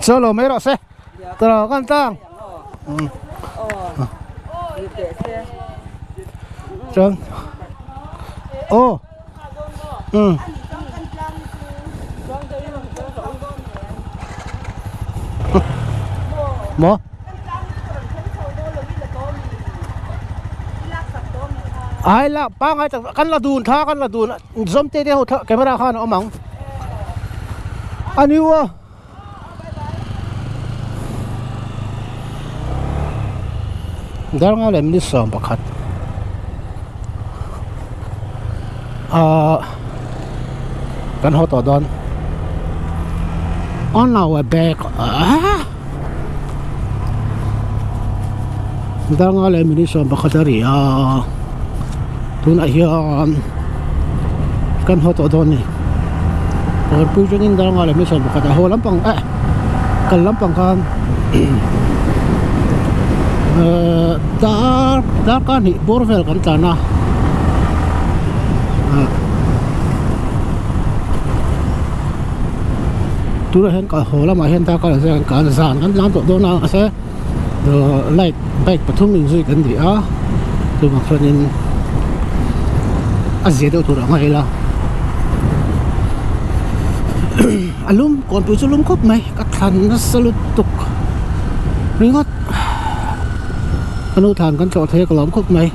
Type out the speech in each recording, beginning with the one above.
Chaw lo mai rawh se tawh kan tlang chuan aw umm maw ai la pangai tak kan la dun thla kan la dun zawmte te ho camera khan a awm ang a ni aw. Darnga leh minute 11 ahh kan haw tawh dawn on our back ahh Darnga leh minute 11 a ri a tunah hian kan haw tawh dawn a ni. Kawnpui atangin Darnga leh Mission pakhat a haw lampang eh kal lampang khan ehh dar darkar hnih bawr vel kan tlan a ah tunah hian kal haw lamah hian darkar leh vel kan zan kan tlan tawh dawn a mahse light bike pathum inzui kan ni a chuvang chuanin a zia deuh tur ang a ila a lum kawnpui chu lum khawp mai ka thlan nasa lutuk ringawt ka nu thlan kan tlawh thei a ka lawm khawp mai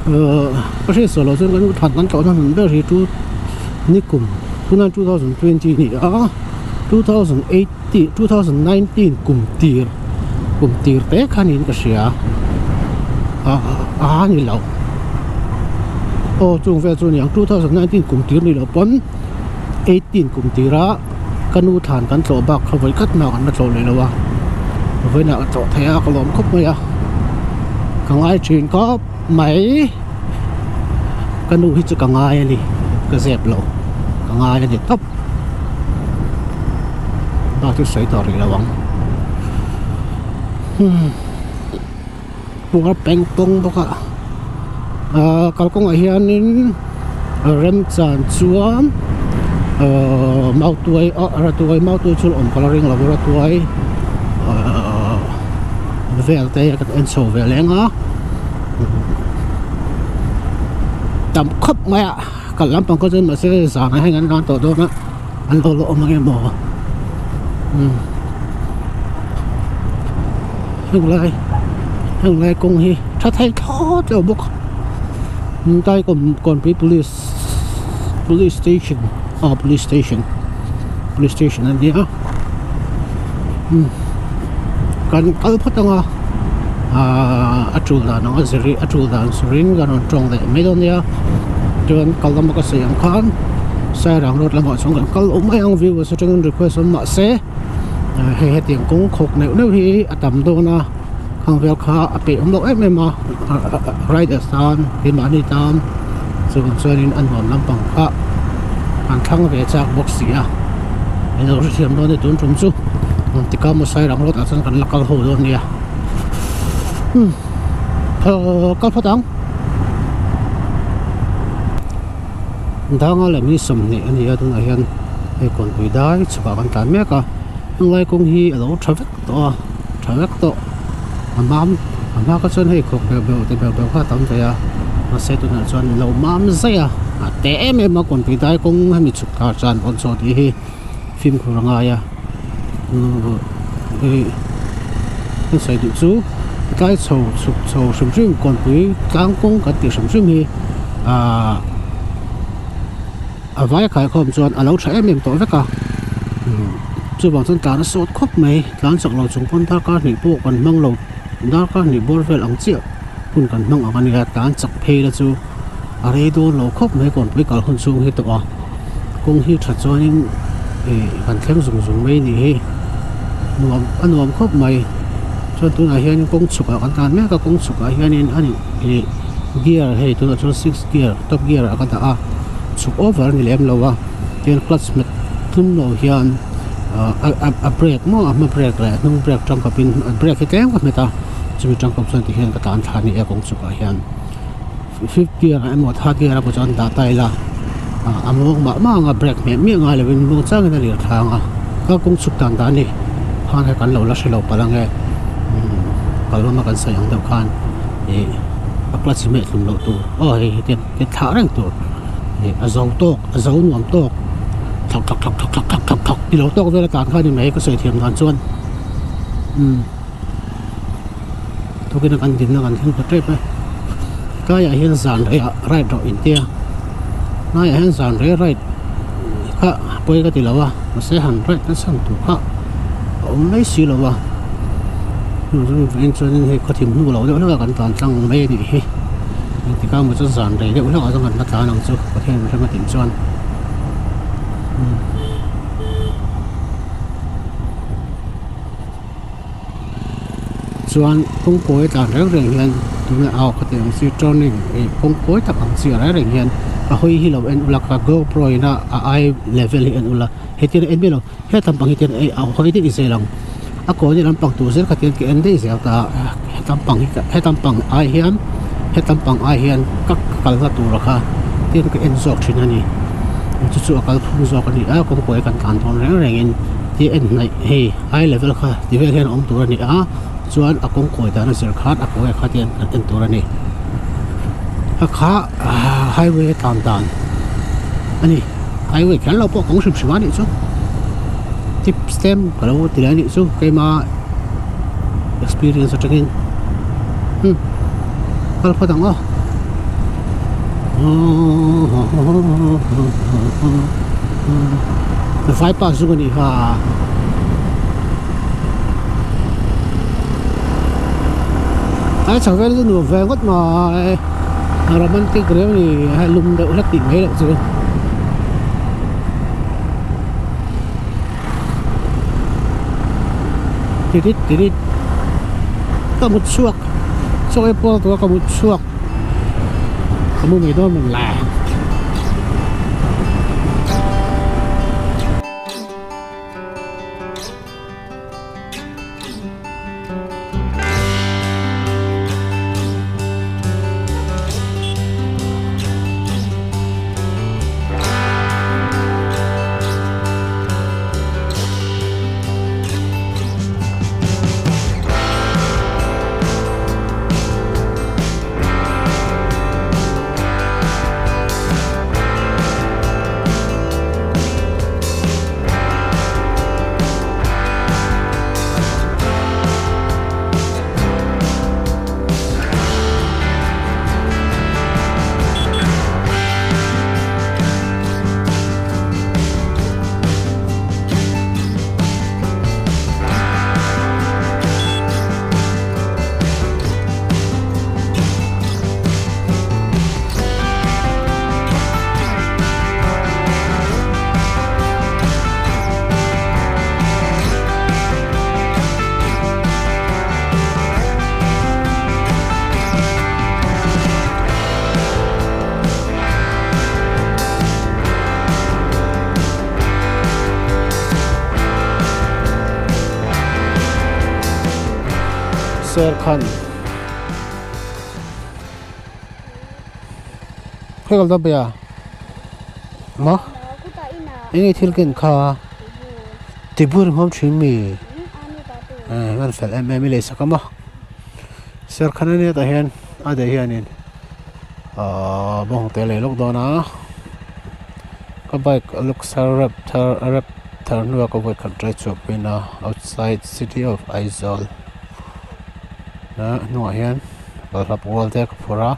ahh ka hriat sual loh chuan ka nu thlan kan tlawh na hmun ber hi chu nikum tuna 2020 a ni a 2008. tih 2019 kum tir kum tir te kha niin ka hria a a ni lo aw chung vel chu a ni ang 2019 kum tir ni loh pawn 18 kum tira ka nu thlan kan tlawh bak kha vawi khat hma kan la tlawh leh lo a vawiinah ka tlawh thei a ka lawm khawp mai a ka ngai thin khawp mai ka nu hi chu ka ngai a ni ka zep lo ka ngai a ni tawp. Bak chu sawi tawh rih lo ang hmm puar peng pawng bawk a ahh kalkawngah hianin remchan chuan ahh mautuai ah ratuai mautuai chu awm ka la ring lo a ratuai ahh vel te kan en chho ve leng a tam khawp mai a. Kal lampang kha chuan mahse zanah hian an ran tawh dawn a an lo la awm ang em aw umm heng lai heng lai kawng hi tha thei thlawt lo bawk tai kawnpui police police station aw police station police station a nia umm kan kal phawt ang a ahh a tul dan ang a zir a tul dan zurin kan rawn tawng leh mai dawn nia chuan kal lama ka sawi ang khan sairang road lamah chuan kan kal awm mai ang viewers atangin request awm mahse hei hetiang kawng khawk neuh neuh hi a tam dawn a khang vel kha a peih awm loh em em a riders tan keimahni tan chuvang chuanin a nuam lampang kha an thlang ve chak bawk si a eng lo hrethiam dawn e tun tum chu tika maw sairang road ah chuan kan la kal ho dawn nia umm kal phawt ang danga leh mi 20 a ni a tunah hian hei kawnpui dai chhukah kan tlan mek a helai kawng hi a lo tha vek tawh a tha vek tawh a mam a hma kha chuan hei khawk beuh beuh te beuh beuh kha a tam ve a mahse tunah chuan lo mam zaih a a te em em a kawnpui dai kawng hemi chhuk thla chan rawn chhuah tih hi fimkhur a ngai a hei kan sawi duh chu tlai chho chhuk chho hrim hrim kawnpui tlang kawng kan tih hrim hrim hi ahh a vai khai khawm chuan a lo tha em em tawh vek a chuvang chuan tlan a sawt khawp mai tlan chak lo chung pawn darkar hnih pawh kan hmang lo darkar hnih bawr vel ang chiah hun kan hmang ang a nia tlan chak phei la chu a rei dawn lo khawp mai kawnpui kal hun chhung hi tawh a kawng hi tha chuanin ih kan thleng zung zung mai nih hi nuam a nuam khawp mai chuan tunah hian kawng chhuk ah kan tlan mek a kawng chhuk ah hianin a ih gear hei tunah chuan six gear top gear ah ka dah a chhuk over a ni lem lo a tin clutch hmet tlum lo hian ah a brake maw a hma brake leh a hnung brake tangkapin a brake hi tlem ka hmet a. Chumi tangkawp chuan tihian ka tlan thla a ni a kawng chukah hian fifth gear ah emaw third gear ah pawh chuan dah ta ila ah a muang mah mah ang a brake hmeh miah ngai lovin muang changin a lir thlang a ka kawng chhuk dan dan hi khan kha kan lo la hre lo palh ang e umm kal lama kan sawi ang deuh khan ih a clutch hi hmeh hlum loh tur aw hei hi tian tian thlah reng tur ih a zo tawk a zo nuam tawk thak thak thak thak thak thak thak ti lo tawk vel a tlan kha a ni mai ka sawi thiam dan chuan umm. Thawkin a kan dinna kan thleng ta tep e tlaiah hian zan reiah ride rawh intia tlaiah hian zan rei ride kha pawi ka ti lo a mahse han ride nasa ang tur kha a awm mai si lo a chuvangin chuanin hei khawthim hnu lo deuh hlek a kan tlan tlang mai a nih hi engtik ah maw chuan zan rei deuh hlek ah chuan kan la tlan ang chu Pathian in rem a tih chuan. Chuan kawngkawi tlan reng reng hian tunge au kha tih ang chi turning ih kawngkawi tak ang chi reng reng hian a hawi hi lo en ula ka gopro in a a ai level hi en ula hetiang en miah lo hetam pang hi tian ei a hawi daih zel ang a kawi lampang tur zel kha tian ka en daih zel ta a hetam pang hi hetam pang ai hian hetam pang ai hian ka kalna tur kha tian ka en zawk thin a ni chu chu a kal phung zawk a ni a kawngkawi kan tlan dawn reng reng in ti en hnaih hei high level kha ti vel hian a awm tur a ni a chuan a kawng kawi dan a zir khan a kawi kha te an en tur a ni a kha highway a tlan dan a ni highway kher lo pawh kawng hrim hrim a nih chu tips tlem ka lo ti leh a nih chu keima experience atangin hmm kal phawt ang aw. Vaipa zung a nih kha ai chho vel chu nuam ve ngawt mai romantic riau a ni hei lum deuh hlek tih mai loh chu. Tirit tirit ka mut chhuak chaw ei pual tura ka mut chhuak ka mu mai dawn mawn le. Serkhan Khawi kal dawn pawh ya maw eng nge thil ken kha tibur nghawm thin mi an fel em em i lei sak a maw Serkhan ania tah hian a deh hianin ahh bawng te a lei lawk dawn a ka bike a luk sar rep thar a rep thar hnuah ka vawikhat try chhuah pawhin a outside city of Aizawl a hnungah hian balhla pawl te ka phur a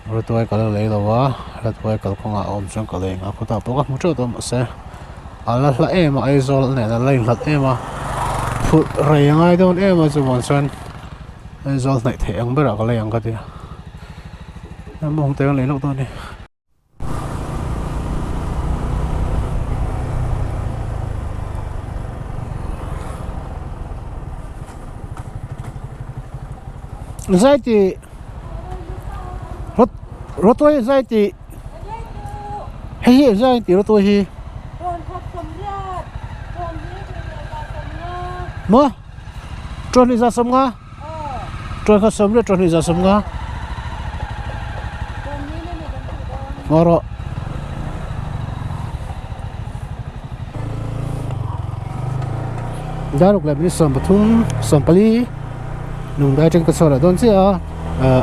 rawtuai ka la lei lo a rawtuai kalkawngah a awm chuan ka lei ang a khawtah pawh ka hmu teuh tawh mahse a la hla em a Aizawl nen a la inhlat em a phurh rei a ngai dawn em a chuvang chuan Aizawl hnaih theih ang berah ka lei ang ka ti a mawng te ka lei loh dawn a ni. Zai tih rawtuai zai tih hei hi zai tih rawtuai hi maw. Chuan hi za sawm nga? Tuan kha sawm riat tuan hnih za sawm nga. Ngaw rawh. Daruk leh minute 13 14 lungdai atang ka chhuah leh dawn chiah a ah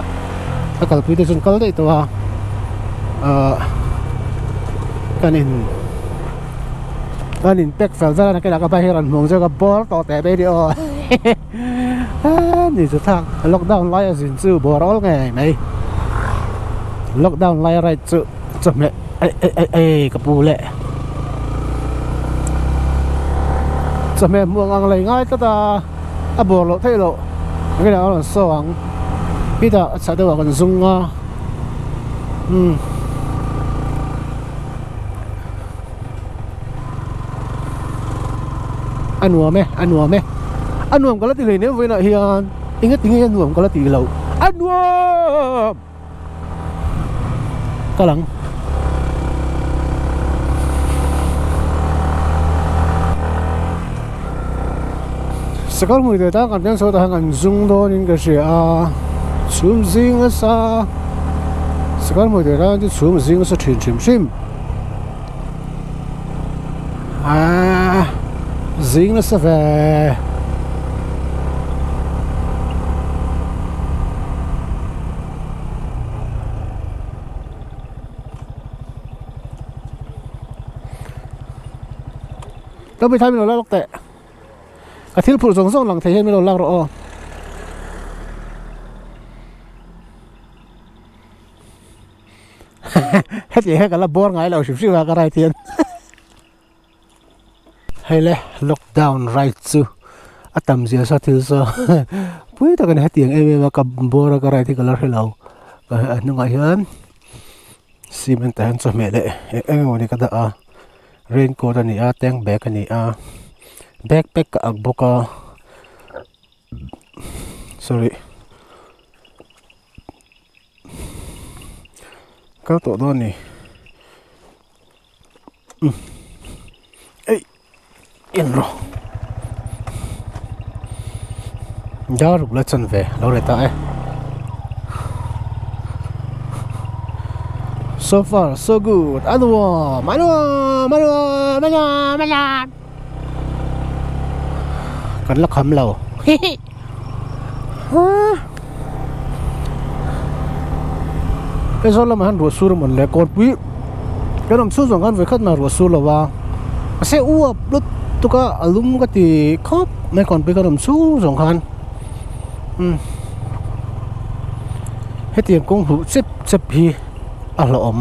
a kalpui te chuan kal daih tawh a ah kan in kan in pack fel vel a nakinah ka bike hi a rawn hmuh ang zawk a bawr tawh teh mai a ni aw ni chu thlak lockdown lai a zin chu bawr awl ngei mai lockdown lai a ride chu chawhmeh ei ei ei ei ka pu leh chawhmeh hmuh ang ang lei ngai tlat a a bawr loh theih loh nakinah a rawn saw ang hetah a chhah deuhah kan zung a umm. A nuam e a nuam e a nuam ka la ti hleinem vawiinah hian engatinge a nuam ka la tih loh a nuam ka lang sakawr hmui ve tan kan thleng chho ta hian kan zum dawnin ka hria a chhum zing nasa sakawr hmui ve tan chu chhum zing nasa thin hrim hrim. Aaa zing nasa ve. Ka mi thai min lo la lawk teh. Ka thil phurh zawng zawng lang thei hian min lo lak rawh aw. Heti hian ka la bawr ngai lo hrim hrim a ka ride hian hei le lockdown ride chu a tam zia sa thil saw pui tak a ni hetiang em em a ka bawr a ka ride hi ka la hre lo a hnungah hian cement ah hian chawhmeh leh eng eng emaw ni ka dah a raincoat a ni a tank bag a ni a backpack ka ak bawk a sorry. Kal tawh dawn ni umm ei en rawh dar ruk la chan ve lo re ta e so far so good a nuam a nuam a nuam a nuam a nuam kan la kham lo hihi. Aizawl lamah hian ruah sur a mawn le kawrpui kan awm chhung zawng khan vawikhat mah ruah sur lo a mahse uap lutuk a a lum ka ti khawp mai kawnpui kan awm chhung zawng khan umm hetiang kawng huh chep chep hi a hlauhawm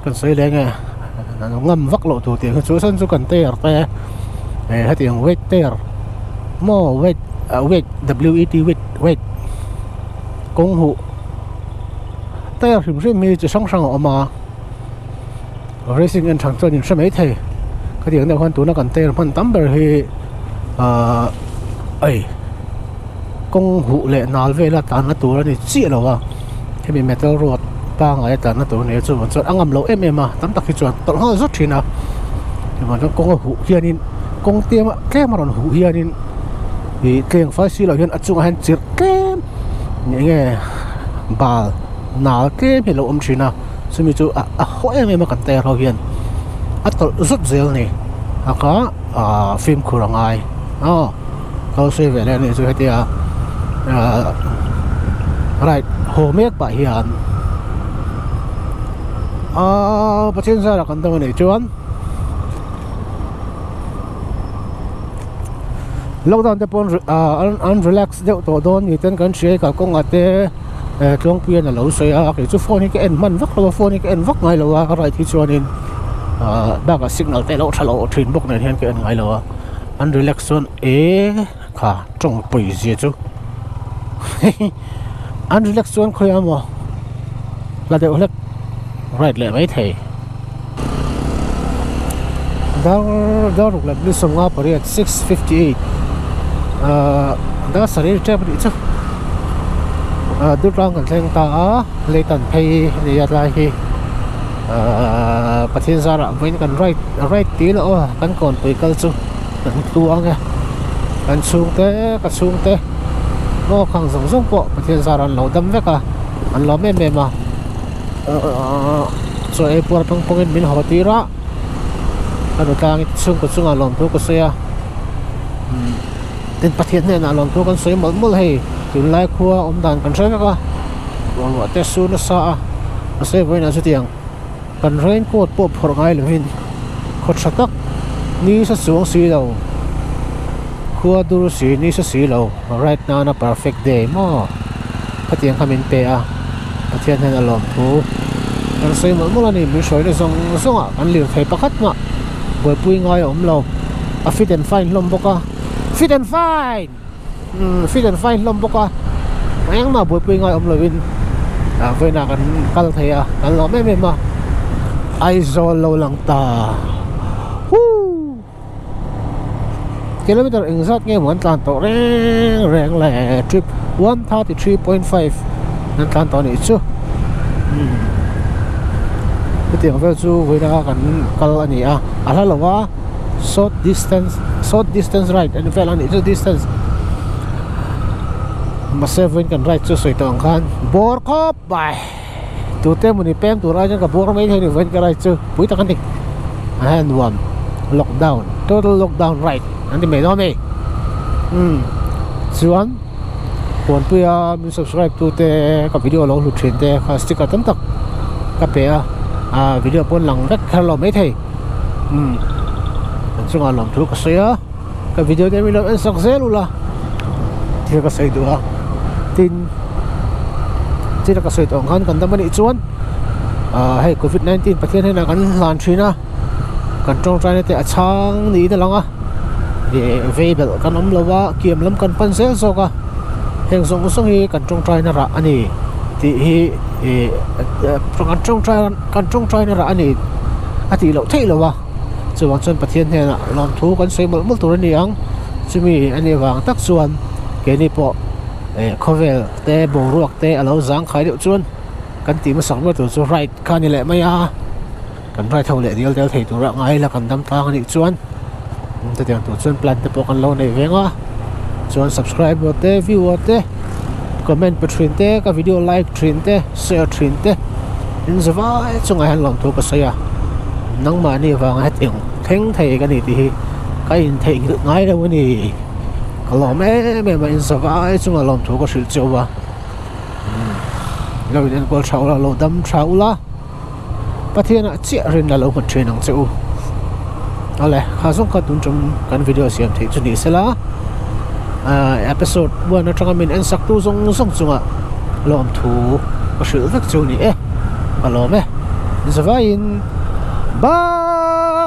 kan sawi leh nge ngam vak loh tur tih ang hi chu chuan chu kan tear te eh hetiang weight tear maw weight ah weight w e t weight weight kawng huh tear hrim hrim hi chi hrang hrang a awm a racing en thang chuan in hre mai thei khatiang deuh khan tuna kan tear hman tam ber hi ahh ei kawng huh leh nal vela tlanna tur a ni chiah lo a hemi metal road pangngai a tlanna tur a ni a chuvang chuan a ngam lo em em a tam tak hi chuan tawlh nghal zawt thin a chuvang chuan kawng a huh hianin kawng tlem a tlem a rawn huh hianin ih tleng fai si loh hian a chungah hian chirh tlem eng nge bal nal tlem hi a lo awm thin a chumi chu a a haw em em a kan tyre ho hian a tawlh zawt zel a ni a kha ah fimkhur a ngai aw. Kal sawi ve leh a nih chu hetia ahh ride haw mek pah hian ahh Pathian zara kan dam a nih chuan lockdown te pawh ah an relax deuh tawh dawn ni ten kan hria a kalkawngah te eh tluangpuian a lo sawi a kei chu phone hi ka en hman vak lo a phone hi ka en vak ngai lo a ride hi chuanin ahh bakah signal te a lo tha lo thin bawk nen hian ka en ngai lo a. An relax chuan e kha tawng pawi zia chu an relax chuan khawiah maw la deuh hlek ride leh mai thei dar dar ruk leh minute 58 6:58 ahh dar sarih tep a nih chu ahh Durtlang kan thleng ta a leitan phei a ni a tlai hi. Ahh Pathian zarah vawiin kan ride ride tih loh a kan kawnpui kal chu kan tluang e kan chhungte ka chhungte Maw khang zawng zawng pawh Pathian zar an lo dam vek a, an lawm em em a. Chaw ei puar pang pawngin min haw tir a, ka nu tlangin chhungkaw chungah lawmthu ka sawi a. Tin Pathian hnenah lawmthu kan sawi mawlh mawlh hei tunlai khua awm dan kan hre vek a, ruah te su nasa a, mahse vawiinah chutiang kan raincoat pawh phawrh ngai lovin khaw tha tak ni sa chuang si lo, khua dur si ni sa si lo ride nana perfect day maw khatiang kha min pe a, Pathian hnenah lawmthu kan sawi mawlh mawlh a ni, min hruaina zawng zawngah kan lirthei pakhat mah buaipui ngai a awm lo, a fit and fine hlawm bawk a, fit and fine umm fit and fine hlawm bawk a engmah buaipui ngai awm lovin ah vawiinah kan kal thei a kan lawm em em a Aizawl lo lang ta huuu kilometer engzat nge maw an tlan tawh reng reng le trip 133.5 an tlan tawh a nih chu umm hetiang vel chu vawiina kan kal a ni a a hla lo a. Short distance short distance ride an vel a nih chu distance mahse vawiin kan ride chu sawi tawh ang khan bawr khawp mai tute emawni peng tur ai chuan ka bawr mai thei a ni vawiin ka ride chu pui tak a ni a he nuam lockdown total lockdown ride an ti mai dawn a ni umm chuan Kawnpuia min subscribe tu te ka video lo hlut thin te kha sticker tam tak ka pe a ah video pawn lang vek kher lo maithei. Umm kan chungah lawmthu ka sawi a ka video te min lo en sak zel ula thil ka sawi duh a tin thil ka sawi tawh ang khan kan dam anih chuan ah hei covid 19 pathian hnenah kan hlan thin a kan tawngtaina te a chhang niin a lang a ih vei belh kan awm lo a kiam lam kan pan zel zawk a heng zawng zawng hi kan tawngtaina rah a ni tih hi ih kan tawngtai kan tawngtaina rah a ni. A tih loh theih loh a, chuvang chuan Pathian hnenah lawmthu kan sawi mawlh mawlh tur a ni ang, chumi a nih vang tak chuan keini pawh eh khawvel te boruak te a lo zangkhai deuh chuan kan tih hmasak ber tur chu ride kha a ni leh mai a, kan ride ho leh dial dial thei tura ngai la kan dam tlang a nih chuan chutiang tur chuan plan te pawh kan lo nei veng a, chuan subscriber te viewer te comment pe thin te ka video like thin te share thin te. In zavai chungah hian lawmthu ka sawi a, nangmahni vanga hetiang thleng thei ka ni tih hi ka intheihnghilh ngai lo a ni. Ka lawm em em a, in zavai chungah lawmthu ka hrilh cheu a, lo in enkawl tha ula, lo dam tha ula, Pathianah chiah rinna lo nghat thin ang che u. Awle, kha zawng kha tun tum kan video siam theih chu ni sela, episode 1 atanga min en sak tu zawng zawng chungah lawmthu ka hrilh vek chu ni e, ka lawm e. Zavaiin bye!